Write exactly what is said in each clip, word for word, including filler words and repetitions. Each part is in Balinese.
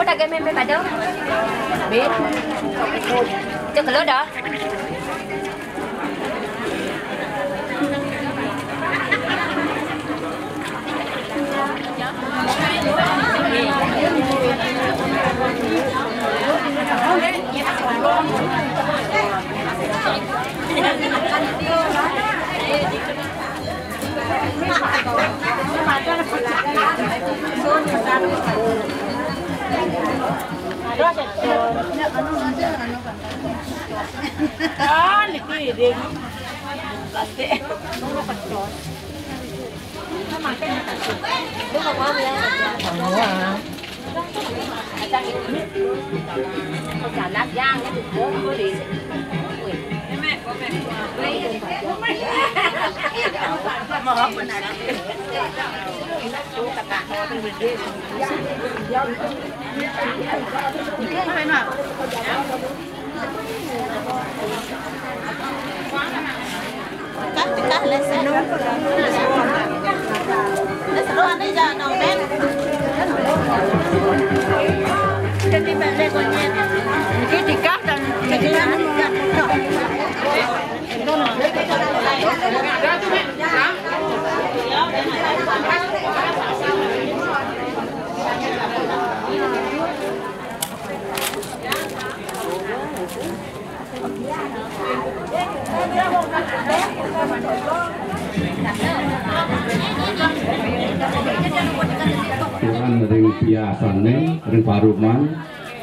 Dah gawe meme pada. Bin. Cek lo dah. Ah, niki ding. Plastik. Tuhan ring piasane, ring paruman,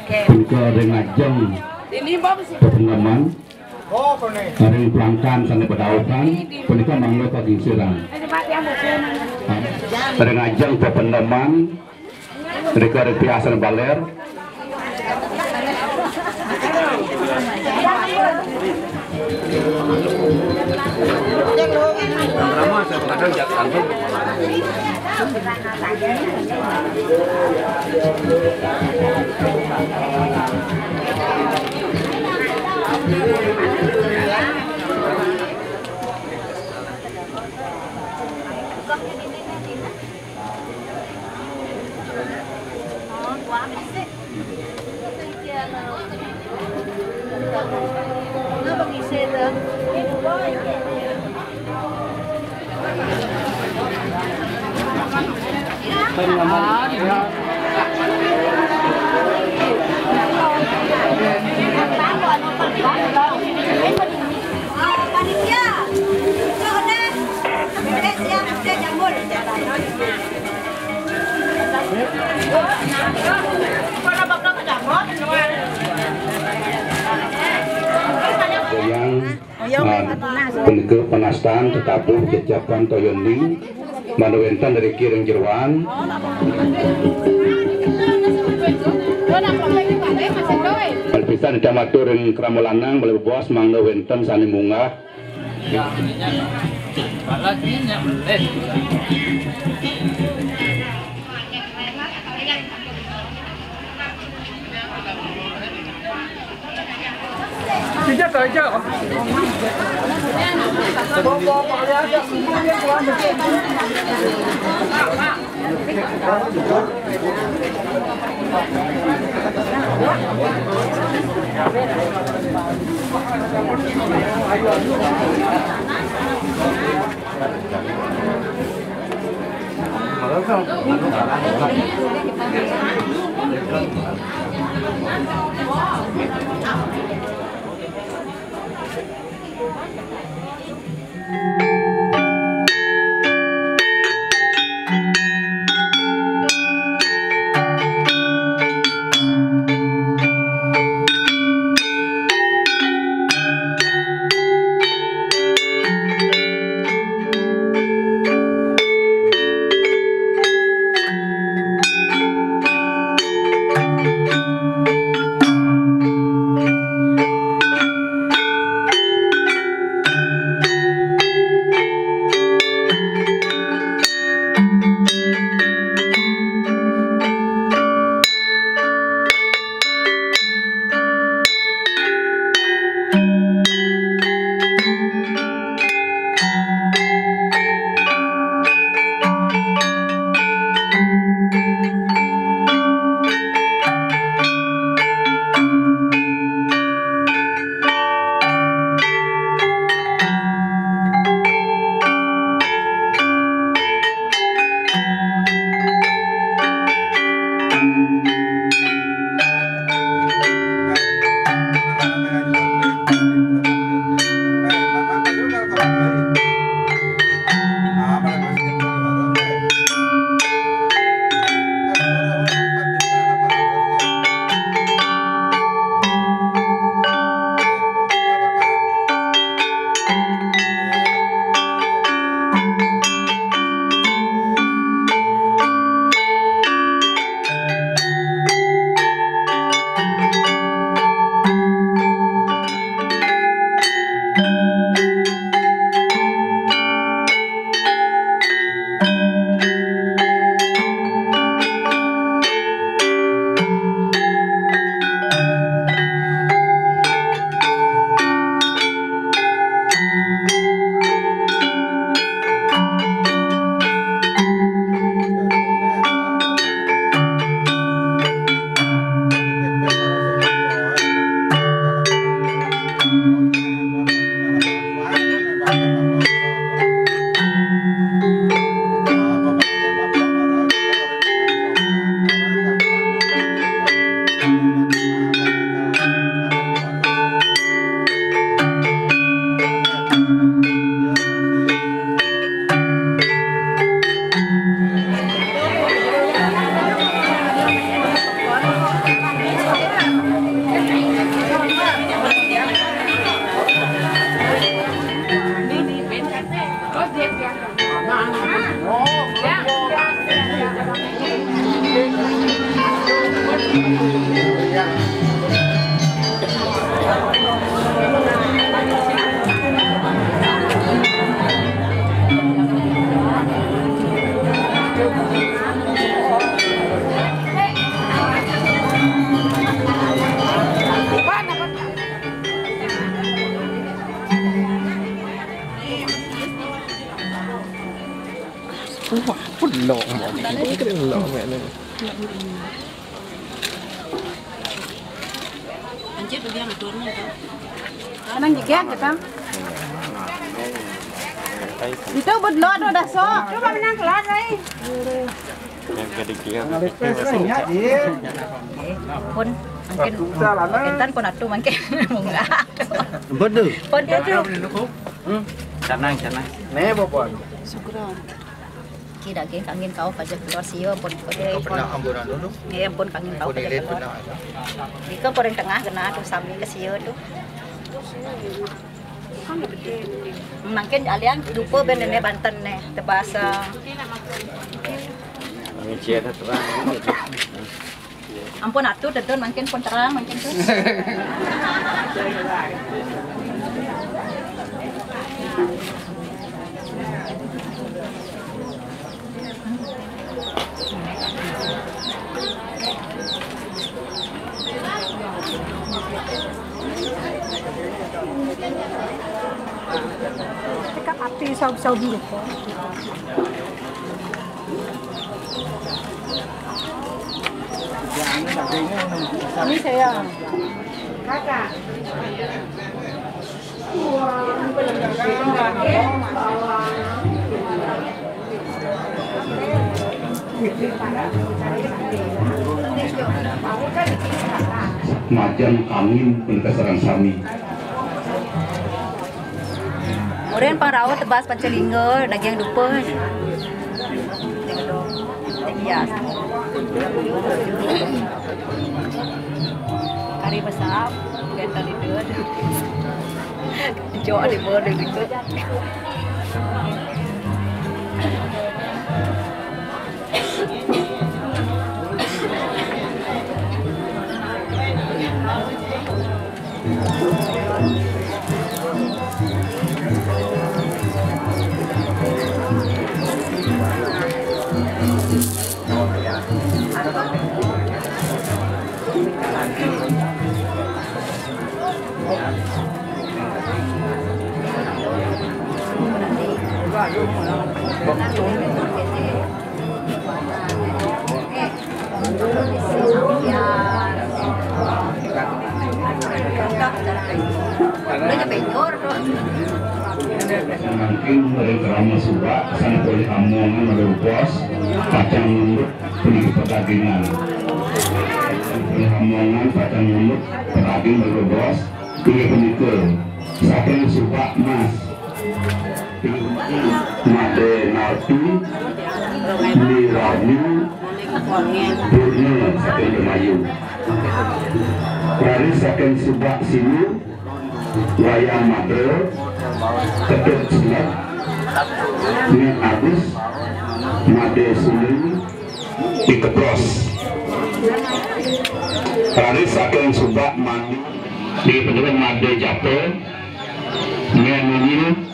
punika ring ajeng pependeman, ring plangkan sane padaukan, punika mangda kagingsirang. Ring ajeng pependeman, Rika ring piasane baler. Yang, ah, punika panastan tetabuh jejapan toya ening mangda wenten riki ring jeroan. Pisan titiang matur ring krama lanang malih bebos mangda wenten sane munggah. Lok, lok, lok, lok. Anjir, dia ngaturnya, tau. Anang juga, kita. Itu buat lo, ada dah, sok. Coba menang kelar, Rai. Yang kedikir. Pun, mangkin, entan pun atu mangkin. Munggah. Betul. Pun tu. Canang, canang. Nih, Bopon. Syukuran. Ki daging kangin kau kaja keluar sio pun. Kau pernah amburan dulu? Iya, pun kangin kau kaja keluar. Ika pun tengah kena tu sami ke sio tu. Mangkin alian dupa ben ne banten ne tebasa. Ini cia dah terang. Ampun atu tedun mangkin pun terang mangkin tu. Cakap api saub-saub dulu. Ini saya. Kakak. Majang kangin penekasaran sami. Murin pang rauh tebas panca lingga, daging dupa. Iya. Kari besar, gantang itu. Jok di bawah di situ. Mangkin meri kerama suba, sang polih amongan ada bos, pacang ngunduk pergi perdagingan. Polih amongan pacang ngunduk perdagingan ada bos, inggih punika, saking suba mas. Made Narti, Ni Rarni, Purna saking Demayu. Raris saking Subak Silu, Wayang Madra, Ketut Silat, Ni Agus, Made Suli, Ikeplos. Raris saking Subak Mani, di Penjuru Made Japa, Ni Nunil,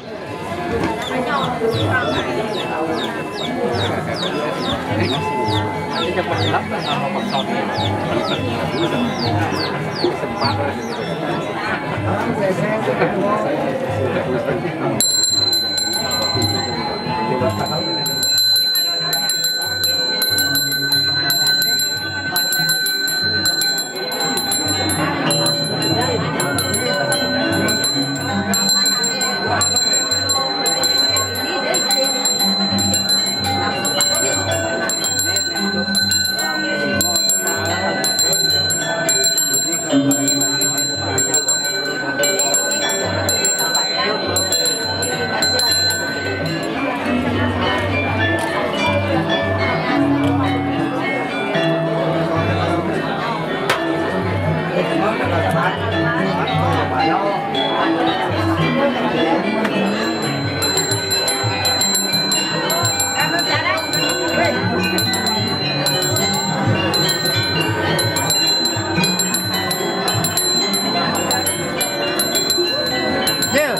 Jil,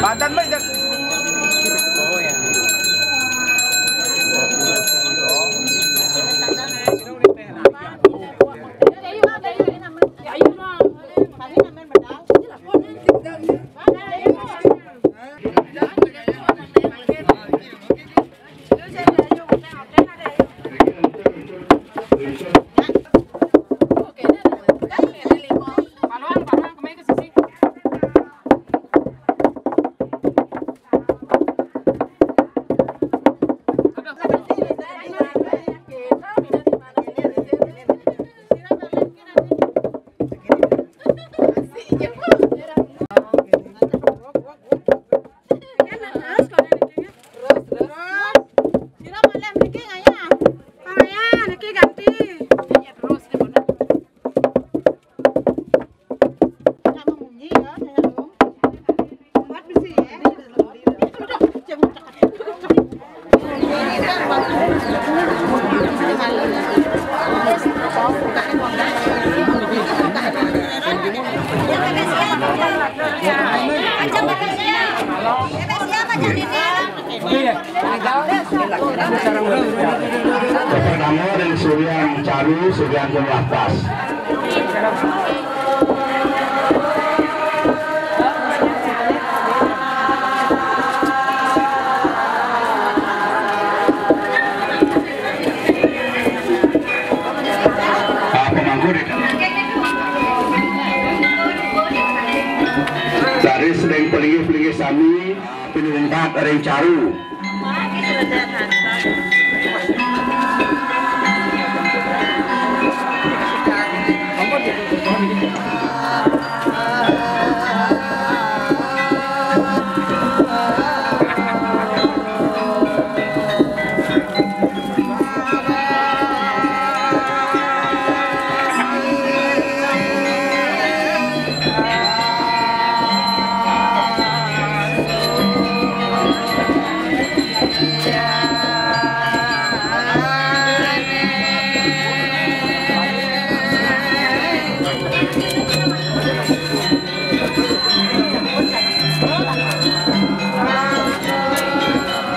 Banten mah jak. Oh ya. Pertama dari Suryan Caru, Suryan Kemlaftas. Ah, pemangku di dari sedang pelinggih-pelinggih sami, penyelengkat ring Caru.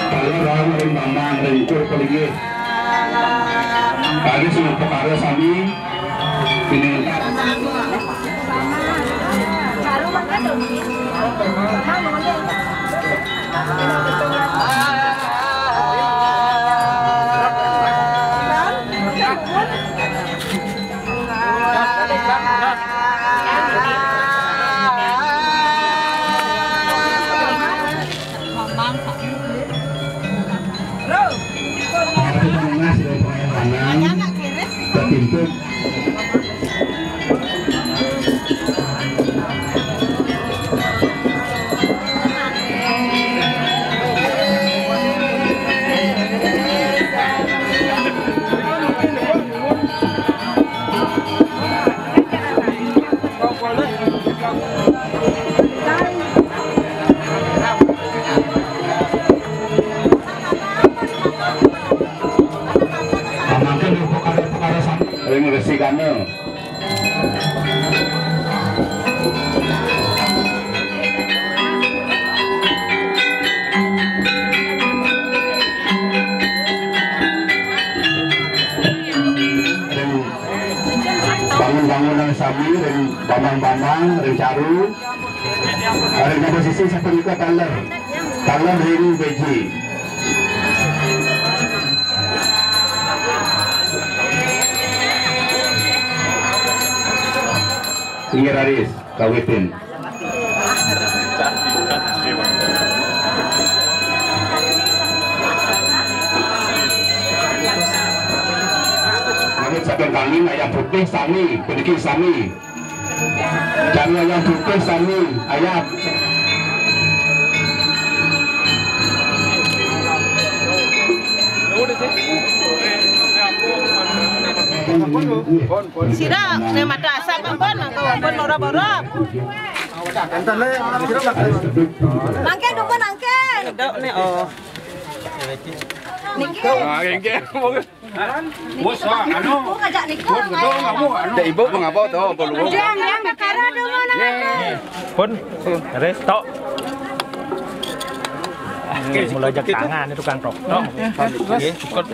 Kalau orang ring Bambang, ring Cur, pelinggih. Kami semua perkara sami, ini Ring Resi Gana. Ring bangun-bangunan sami, ring bambang-bambang, ring Caru. Ring bawah sisi satu juga taler. Taler ring beji. Inggih raris, kawitin. Manut saking kangin ayam putih sami, puniki sami. Jangan yang putih sami, ayam. Sira, ne mata asap ampun, mangko ampun loro-loro. Mangke dukun, mangke. Dok ne, oh. Niki. Ah, nggih, nggih. Wes, ah, anu. Niku ngajak niku. Wes, betul, kamu, anu. Cek ibu mengapa to, apa lu? Jam, jam, perkara dulu, nah. Pun, terus tok. Oke, mulai jak tangan itu kan tok. Tok. Oke, cukup.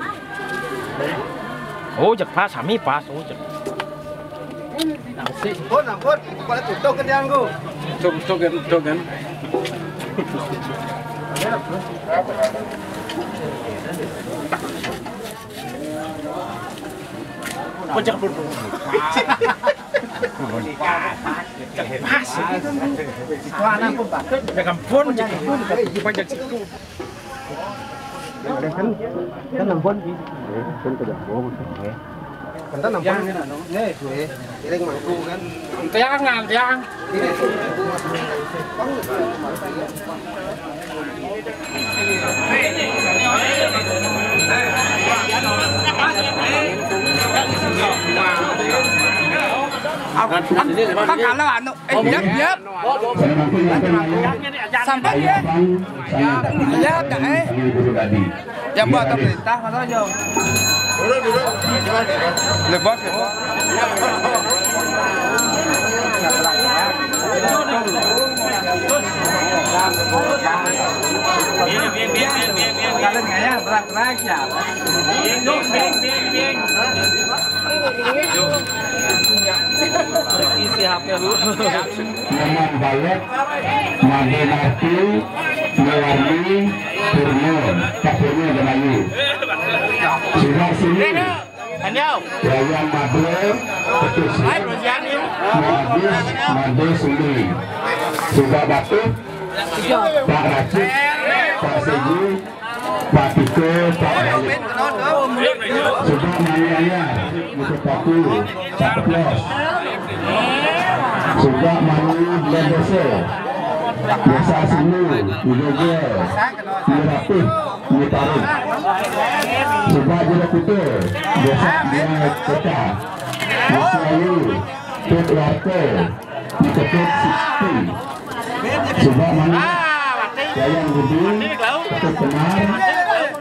Oh, jak pas, sami pas, oh, jak. Ampun, ampun, kepala tutup ke tiangku. Tutup, tutup kan, tutup kan. Kocak pun. Pas. Itu anak pun patut. Ya ampun, ya ampun, pajak siku. Kan, kan ampun. Kan kejambung. Kan ampun. Nih, gue. Iring mangku kan. Tiang, tiang. Kan, kan, kan kalau anu, eh, diam, diam. Sampai dia. Ya, dah, eh. Yang buat pemerintah, masa aja. Dulu, dulu. Lebot, lebot. Kalau ngayah berat-berat ya. Isi H P lu. Nyoman Balek, Made Marti, Mewarni, Purno, Pak Purno Demayu. Sudah sini. Wayan Made, Petus. Madis, Made Suli. Sudah Batu, Pak Racik, Pak Segi, Pak Tiko, Pak Balik. Sudah Mani Anyar, Bukit Batu, Pak Keplos. Sudah Mani Bendese, Desa Sinu, Ijogo, Mirapih, Mitarik. Sudah Jero Kutu, Desa Diang Kota, Desa Ayu, Put Warko, Dikepit Sixty. Sudah Mani, Wayan Budi, Ketuk Kemar,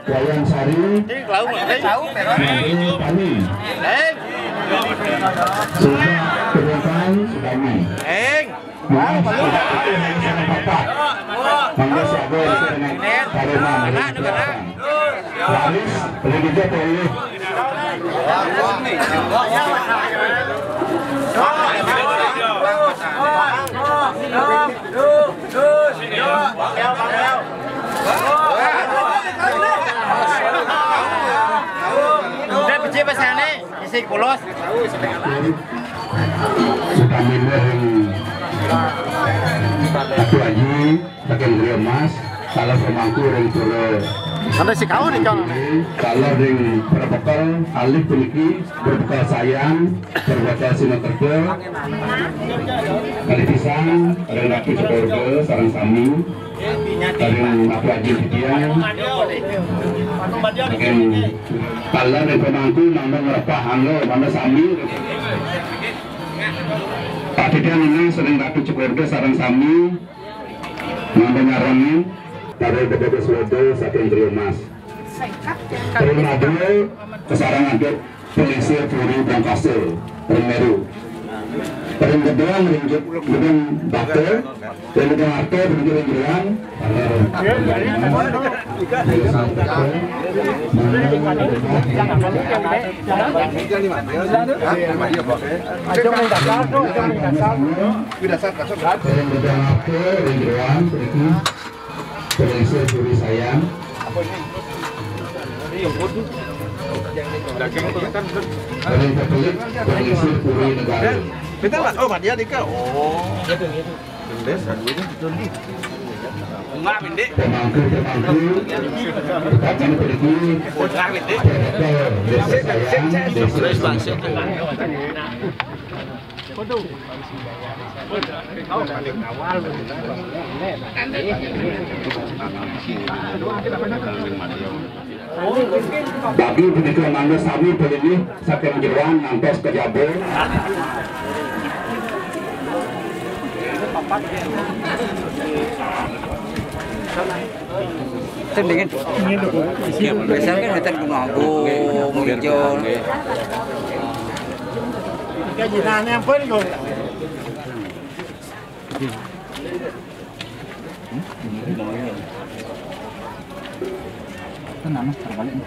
Wayan Sari, Made Pani. Sudah Kedongkang, sudah Mi. Mas, sudah itu hanya sama bapak. Mangga siaga itu dengan Karema, Karema. Laris, beli juga boleh. Udah, biji pasang nih, isi pulos. Sudah minder yang satu aji. Saking Griya Mas, kalau pemangku ring pura. Ada si kau nih, Cong. Kalau ring pura bekal, alih puniki, pura bekal Sayan, pura bekal Sinakerta, Kali Pisang, ring Ratu Cekorga, sareng sami, ring Ratu Aji Titiang, ring kalau ring pemangku, mangda ngrepah angga, mangda sami. Pak Titiang ini sering Ratu Cekorga, sareng sami, Mangda nyarengin, para Bapak Swada saking Griya Mas. Ring madya, kasareng adat Pulisi Puri Bangkasa, ring Meru. Ring gedang, ring ge-, gedang bata, ring gedang arta, ring gedang gedang. Ring gedang arta, ring gedang, ring Puri Sayang. Paling kepelit, Puri Negara. Kita lah, oh, Madia Dika. Oh. Enggak, Binde. Pemangku, pemangku. Tetap mana pergi. Enggak, Binde. Desa Sayang, Desa Sayang. Bagi punika mangda sami palinggih saking jeroan ngantos ka jaba. Ten dingin. Biasanya kan ngeten Gunung Agung, Ijo. Kaji nanya apa nih, Gung?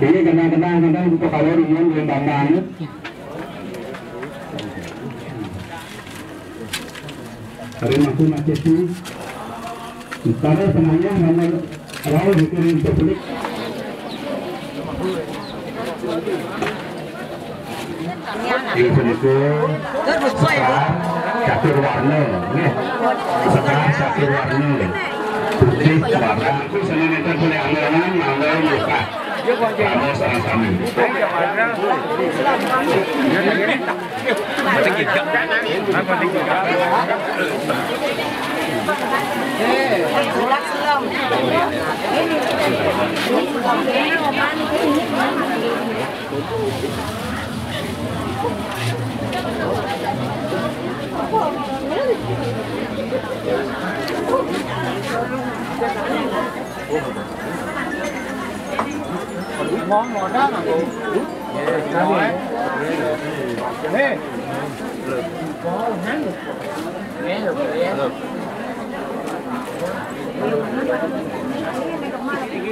Ini kenal-kenal, kadang buka kalau di yang belum bangun. Hari Minggu macet nih. Para penanya nomor Rawuh dikirim publik. Inggih punika sekar catur warna, nggih. Sekar catur warna. Putih warna. Aku seneng enten punika angen-angen, mangga muka. Kamu sareng sami. Hmm,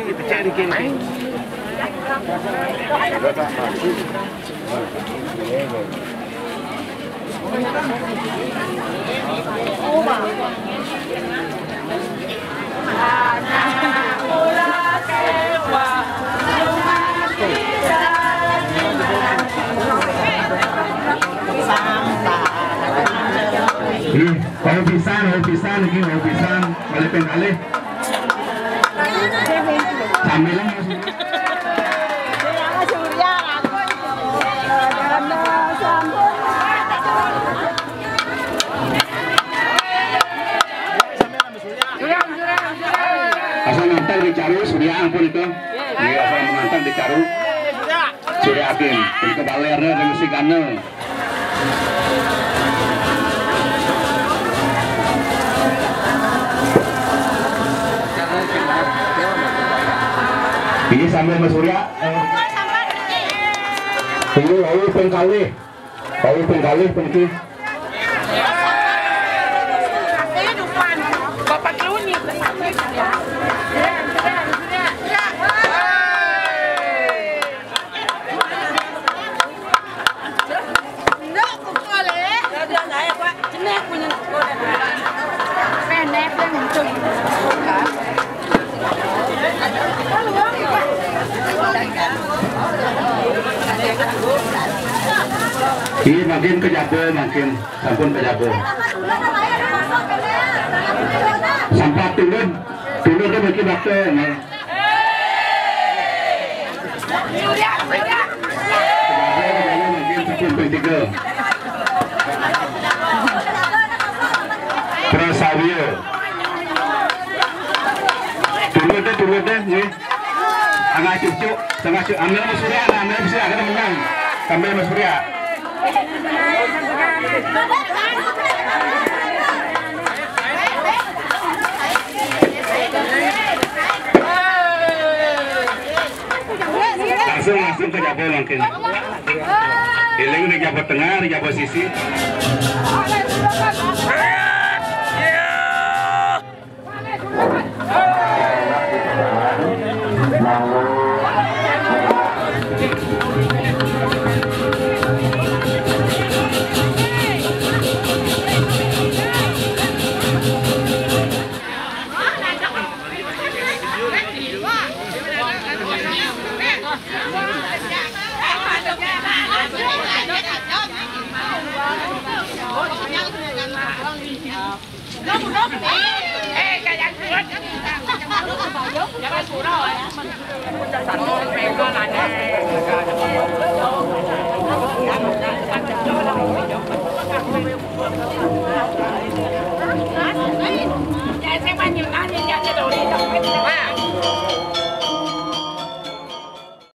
wau pisan, wau pisan, ini wau pisan, balik pengkalih. Sambil. Asal ngantar di Caru, sudah ampun itu. Iya, asal ngantar di Caru. Sudah akin, itu balernya dengan si Ganel. Ini sambil Mas Surya. Ini lalu pengkalih. Lalu pengkalih peniki. Bapak Luni. Iya, makin ke Jabo, makin sampun ke Jabo. Sampat turun, turun tuh makin bakte, nah. Tiga. Prasawiya. Tunggu deh, tunggu deh, nih. Angah cucuk, setengah cucuk. Ambil Mas Surya, nah, ambil Mas Surya, kita menang. Ambil Mas Surya. Langsung, langsung ke Jabo mangkin. Iling di Jabo Tengah, di Jabo Sisi.